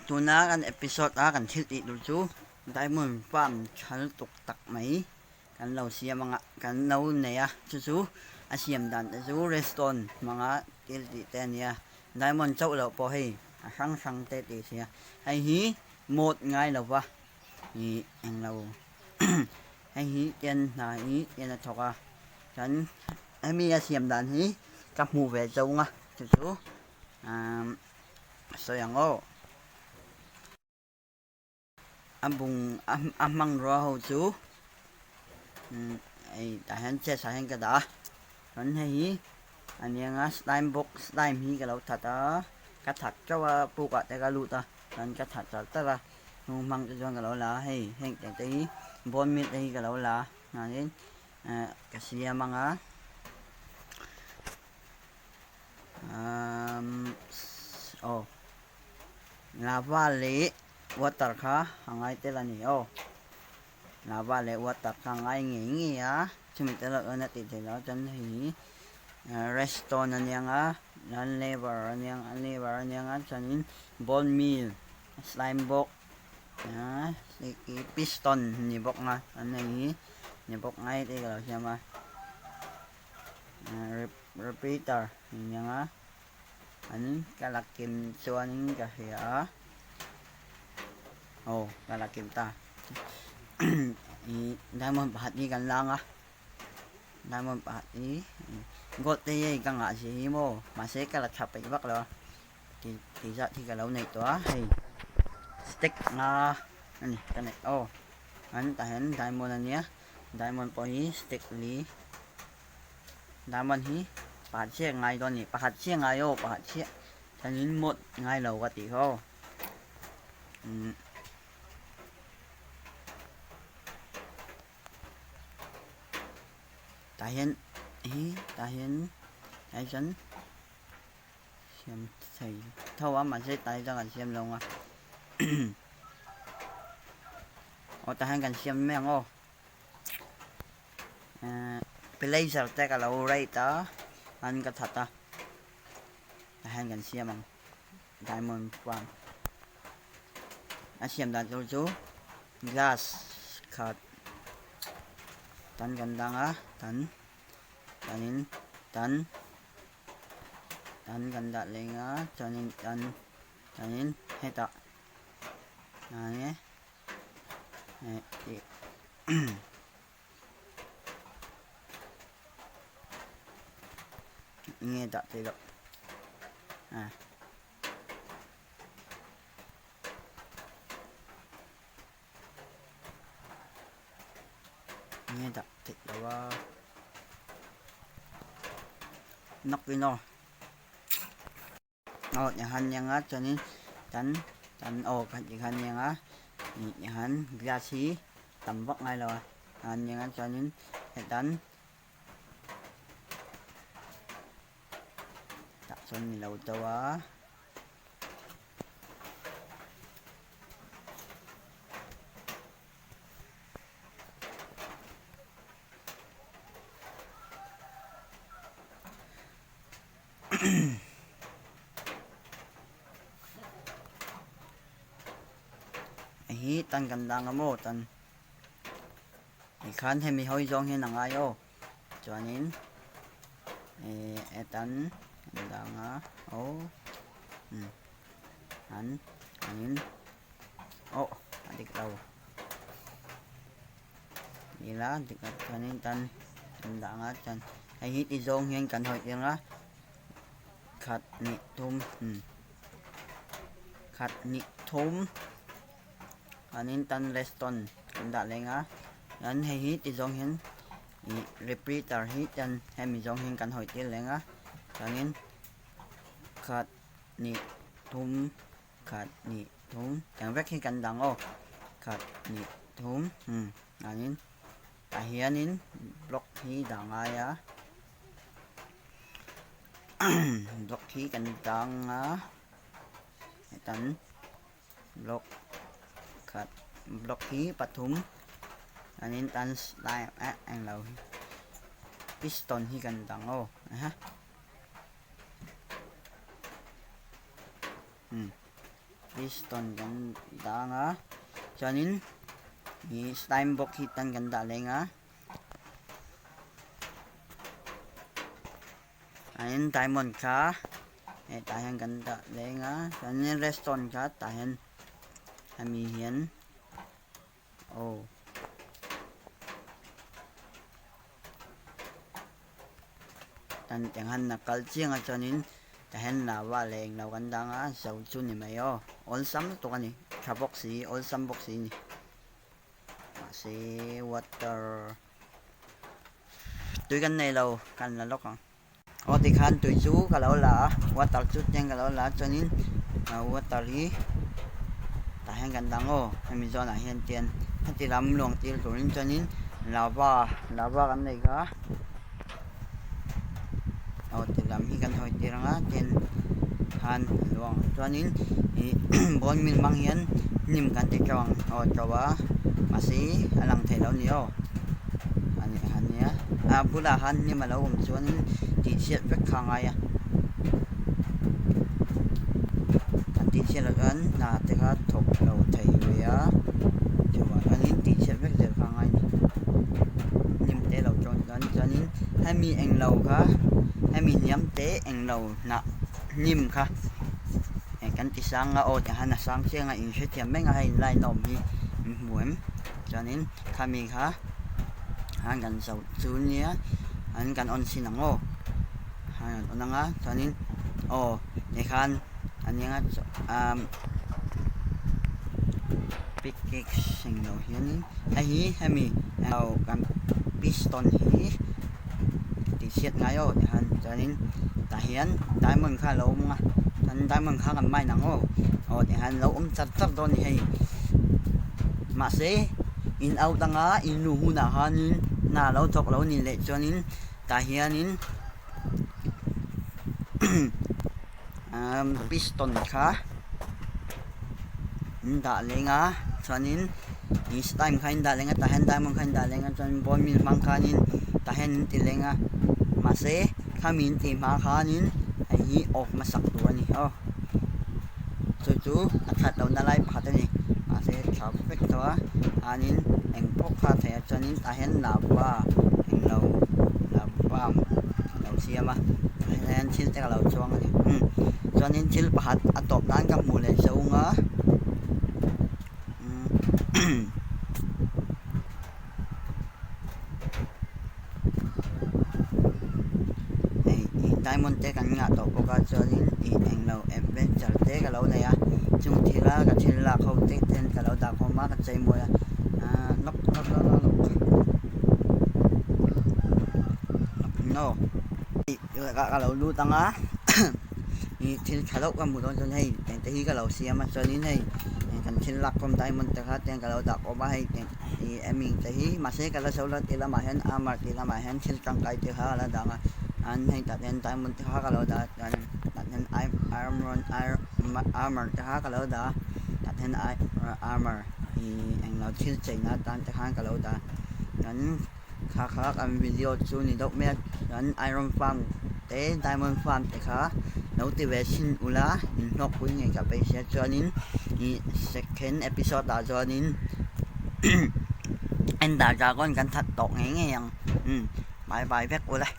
Tuna kan episode a kan thil tih tur chu Diamond Farm tha lutuk tak mai kan lo siam anga kan lo nei a, chu chu a siam dan te chu redstone hmanga thil tih te a ni a, diamond chauh loh pawh hei a hrang hrang te tih a si a, hei hi mawt ngai lo va ih englo hei hi tian hna hi tian a thawk a, chuan hemi a siam dan hi ka hmuh ve zawng a chu chu ahh sawi ang aw. A bung a hmangrua ho chu hei tah hian chest ah hian ka dah a chuan hei hi a nia nga slime box slime hi ka lo that a ka that teuh a puk ah te ka lut a chuan ka that char char a hnung hmang te chuan ka lo la a hei heng te te hi bone meal te hi ka lo la a chuanin ka siam ang a aw lava leh water kha a ngai tel a ni aw lava leh water kha a ngai ngei ngei a chumi tel loh chuan a tih theih loh chuan hei hi redstone a nia nga chuan lever a nia lever a nia nga chuanin bone meal slime bawk piston ni bawk nga chuan hei hi ni bawk ngai te ka lo siam a. Repeater ni ang a an ka la kim chuanin ka hria a aw ka la kim ta ih diamond pakhat hi kan lang a diamond pakhat hi gold te hi ka ngah si hi maw mahse ka la tha peih vak lo a tih zat hi ka lo neih tawh a hei stick nga a ni ka neih aw an tah hian diamond a nia. Diamond pawh hi stick li diamond hi pakhat chiah ngai dawn a ni pakhat chiah ngai aw pakhat chiah chuanin mawt ngai lo ka tih kha aw umm tah hian hi tah hian tah hian chuan siam thei tho a mahse tah hi chuan kan siam lo ang a. Aw tah hian kan siam mai ang aw ehh blazer te ka lo rate a an ka that a tah hian kan siam ang diamond farm a siam dan tur chu glass khat tan kan dang a tan tanin tan tan kan dah leh ang a chuanin tan tanin hetah. Nge dah theih loh ah nge dah theih loh a nawk in aw. Aw tiang nia nga chuanin tan tan aw kha ti khan nia nga ih tiang glass hi tam vak ngai lo a a nia nga chuanin hetan tah chuan ni lo deuh a. Hei hi tan kan dang a maw tan tikhan hemi hawi zawng hian a ngai aw chuanin eh hetan kan dang a aw umm an chuanin aw a dik lo ila dik lo chuanin tan kan dang a chuan hei hi ti zawng hian kan hawi tir a. Khat nih thum khat nih thum chuanin tan restaurant kan dah leng a chuan hei hi ti zawng hian ih repeater hi chuan hemi zawng hian kan hawi tir leng a chuanin khat nih thum khat nih thum tiang vek hi kan dang aw khat nih thum chuanin tah hianin block hi dah ngai a. Block hi kan tang a hetan block khat block hi pathum chuanin tan slime eh englo hi piston hi kan dang aw aha. Piston kan dah ang a chuanin ih slime box hi tan kan dah leng a. Chuanin diamond kha hetah hian kan dah leng a chuanin redstone kha tah hian hemi hian aw. Tan tiang han a kal chiang a chuanin tah hian lava leh englo kan dang a zo chu ni mai aw awlsam lutuk a ni tha bawk si awlsam bawk si a ni mahse water tui kan nei lo kan la lawk ang aw tikhan tui chu ka lo la a water chu tiang ka lo la a chuanin water hi tah hian kan dang aw hemi zawnah hian tian heti lam luang tir turin chuanin lava lava kan nei kha aw ti lam hi kan hawi tir ang a tin khan a luang ang chuanin ih ball mill hmang hian hnim kan ti teuh ang aw teuh a mahse a lang thei lo a ni aw a nia a bulah khan hnim a lo awm chuanin tih chhiat vek kha a ngai a kan tih chhiat loh chuan hna te kha thawk lo thei ve a chuvang chuanin tih chhiat vek zel kha a ngai a ni hnim te lo tawn chuan chuanin hemi englo kha hemi hniam te englo hnah hnim kha eh kan ti sang a aw tiang hian a sang chiang a inhrethiam mai ang a hei line a awm hi min hmu em chuanin khami kha han kan zo chu nia an kan on chhin ang aw han kan on ang a chuanin aw tikhan a nia umm pickaxe englo hianin hei hi hemi englo kan piston hi tih chhiat ngai aw tikhan chuanin tah hian diamond kha a lo awm a chuan diamond kha kan mine ang aw aw tikhan a lo awm char char dawn a ni hei mahse in out anga in luh hunah khanin hna lo thawk lo ni leh chuanin tah hianin piston kha an dah leng a chuanin ih slime kha an dah leng a tah hian diamond kha an dah leng a chuan ball mill hmang khanin tah hian an ti leng a mahse khami an tih hma khanin hei hi off hmasak tur a ni aw chu chu a that lohna lai pakhat a ni mahse tha vek tawh a chuanin eng pawh kha a theih a chuanin tah hian lava englo lava a lo siam a tah hian thil te ka lo chuang a ni umm chuanin thil pakhat a tawp nan ka hmuh leh zawng a umm. Hei ih diamond te kan ngah tawh bawk a chuanin ih englo adventure te ka lo nei a chung thil a ka thil lak ho te ten ka lo dah khawm a ka chei mawi a ahh lawk lawk lawk lawk lawk no ih ka lo lut ang a ih thil tha deuh ka hmuh dawn chuan hei engte hi ka lo siam a chuanin hei kan thil lak khawm diamond te kha ten ka lo dah khawm a hei. Ih eming te hi mahse ka la zo la tih lamah hian armor tih lamah hian thil tangkai te kha a la dang a an hei tah hian diamond te kha ka lo dah a chuan tah hian armor armor te kha ka lo dah a tah hian armor ih englo thil cheina atan te khan ka lo dah a chuan kha kha kan video chu ni deuh mai a chuan iron farm te diamond farm te kha lo ti ve chhin ula inhlawkpui ngei ka beisei a chuanin ih second episode ah chuanin ender dragon kan that tawh ngei ngei ang umm bye bye vek ula.